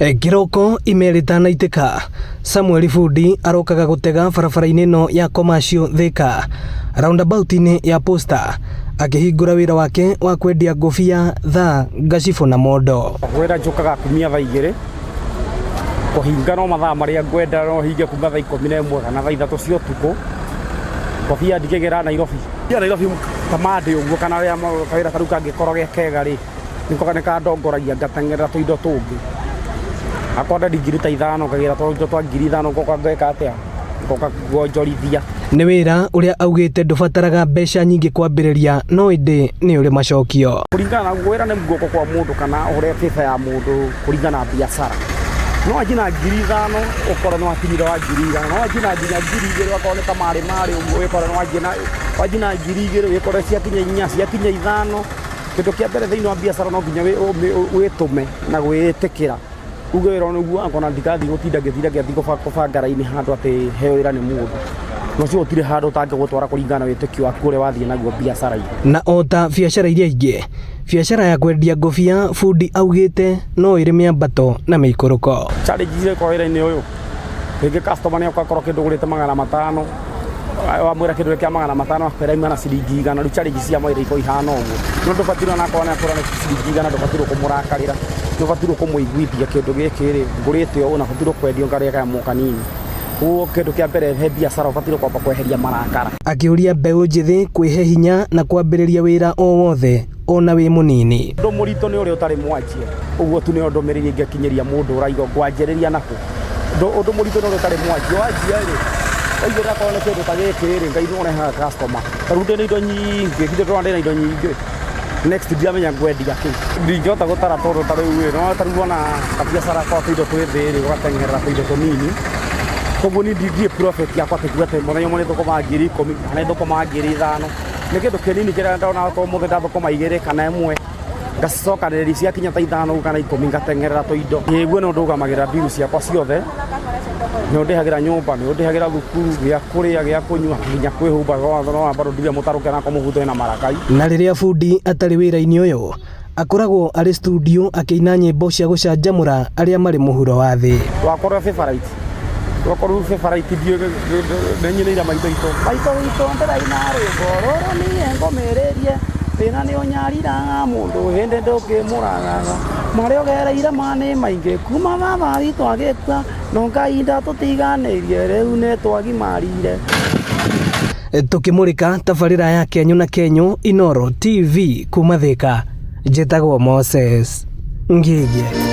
Kĩroko ime rĩtanaitĩka, Samuel Bundi arokaga gũtega barabara-inĩ ĩno ya Commercial Thika, roundabout-inĩ ya Posta, akĩhingũra wĩra wake wa kwendia ngũbia, thaa, ngacibũ na mondo. Wĩra njũkaga kumia thaa 2, kũhinga no mathaa marĩa ngwenda, no hinge kuma thaa 11 kana thaa 3 cia ũtukũ. Ngobia ndikĩgĩra Nairobi. Nairobi ta Monday ũguo kana kawĩra ta rĩu kangĩkorwo ge kega rĩ, nĩko nĩkandongoragia ngateng'erera tũindo tũngĩ. Akorwo ndendi ngiri ta 5 ngagĩra tũindo twa ngiri 5 ngoka ngeka atĩa, ngoka ngonjorithia. Nĩ wĩra ũrĩa augĩte ndũbataraga mbeca nyingĩ kwambĩrĩria no ĩndĩ nĩ ũrĩ macokio. Kũringana na wĩra nĩ guoko kwa mũndũ kana ũrĩa favor ya mũndũ kũringana na biacara. No wanjie na ngiri 5 ũkore nĩ wakinyire wa ngiri 100, no wanjie na nginya ngiri 2 ũgakorwo nĩ ta marĩ marĩ ũguo wĩkore nĩ wanjia na wanjie na ngiri 2 wĩkore ciakinya 4 ciakinya 5. Kĩndũ kĩa mbere thĩinĩ wa biacara no nginya wĩtũme na gwĩtĩkĩra. Uge wĩra ũyũ nĩguo wakwa na ndigathiĩ gũtinda ngĩtinda ngĩthiĩ kũbanga raini handũ atĩ heo wĩra nĩ mũndũ. Na ũcio gũtirĩ handũ ũtangĩgũtwara kũringana na wĩtĩkio waku ũrĩa wathiĩ naguo biacara-inĩ. Na o ta biacara iria ingĩ, biacara ya kwendia ngũbia Bundi augĩte no ĩrĩ mĩambato na mĩikũrũko. Challenge iria ikoragwo wĩra-inĩ ũyũ, rĩngĩ customer nĩ oka akorwo kĩndũ ũgũrĩte 500, wamwĩra kĩndũ kĩa 500 akwĩra ima na ciringi 100. Rĩu challenge cia mawĩra ikoragwo ihana ũguo. No ndũbataire ona akorwo nĩ akwĩra nĩ ciringi 100 ndũbataire kũmũrakarĩra, nĩ ũbataire kũmũiguithia kĩndũ gĩkĩ rĩ, ngũrĩte ũũ na bataire kwendio ngarĩa kanyamũ kanini. Koguo kĩndũ kĩa mbere he biacara ũbataire kwamba kweheria marakara. Akĩũria mbeũ njĩthĩ kwĩhe hinya na kwambĩrĩria wĩra o wothe ona wĩ mũnini. Ũndũ mũritũ nĩ ũrĩa ũtarĩ mwanjie. Ũguo tu nĩyo ndũmĩrĩri ingĩkinyĩria mũndũ ũraigua ngwanjĩrĩria nakũ. Ũndũ mũritũ nĩ ũrĩa ũtarĩ mwanjie. Wanjia rĩ, waigĩrĩra akorwo nĩ kĩndũ ta gĩkĩ rĩ, Ngai nĩwe ũrehaga customer. Ta rĩu ndĩna indo nyingĩ, githĩ ndũrona ndĩna indo nyingĩ? Next ndiramenya ngwendia kĩ. Ndingĩhota gũtara tondũ ta rĩu ĩ, nĩwona ta rĩu wona kabiacara kwa tũindo twĩ thĩ rĩ, ũgateng'erera tũindo tũnini. Koguo niĩ ndiĩ profit yakwa atĩ njuge atĩ mũthenya ũmwe nĩ thũkũma ngiri 10 kana nĩ thũkũma ngiri 5. Nĩ kĩndũ kĩnini kĩrĩa ndona okorwo ũmũthĩ ndathũkũma 2 kana 1, ngacicokanĩrĩria ciakinya ta 5 ũguo kana 10 ngateng'erera tũindo. Ĩĩ guo nĩ ũndũgamagĩrĩra mbiru ciakwa ciothe, nĩ ũndĩhagĩra nyũmba, nĩ ũndĩhagĩra thukuru, gĩa kũrĩa, gĩa kũnyua, nginya kwĩhumba no bado ndirĩ mũtarũke na mũbuto wĩna marakai. Na rĩrĩa Bundi atarĩ wĩra-inĩ ũyũ, akoragwo arĩ studio akĩina nyĩmbo cia gũcanjamũra arĩa marĩ mũhuro wa thĩ. Wakwa ũrĩa favorite, rwakwa rũu favorite ndiũĩ nĩ nyinĩire maitũ witũ. Maitũ witũ ndĩraina rwĩmbo rũrũ niĩ ngũmĩrĩrie, thĩna nĩ ũnyariraga mũndũ hĩndĩ ndũkĩmũragaga, marĩa ũgereire ma nĩ maingĩ kuma baba witũ agĩkua, no Ngai ndatũtiganĩirie rĩu nĩ twagimarire. Tũkĩmũrĩka tabarĩra ya Kenyũ na Kenyũ, Inooro TV kuma Thĩka, njĩtagwo Moses Ngĩgĩ.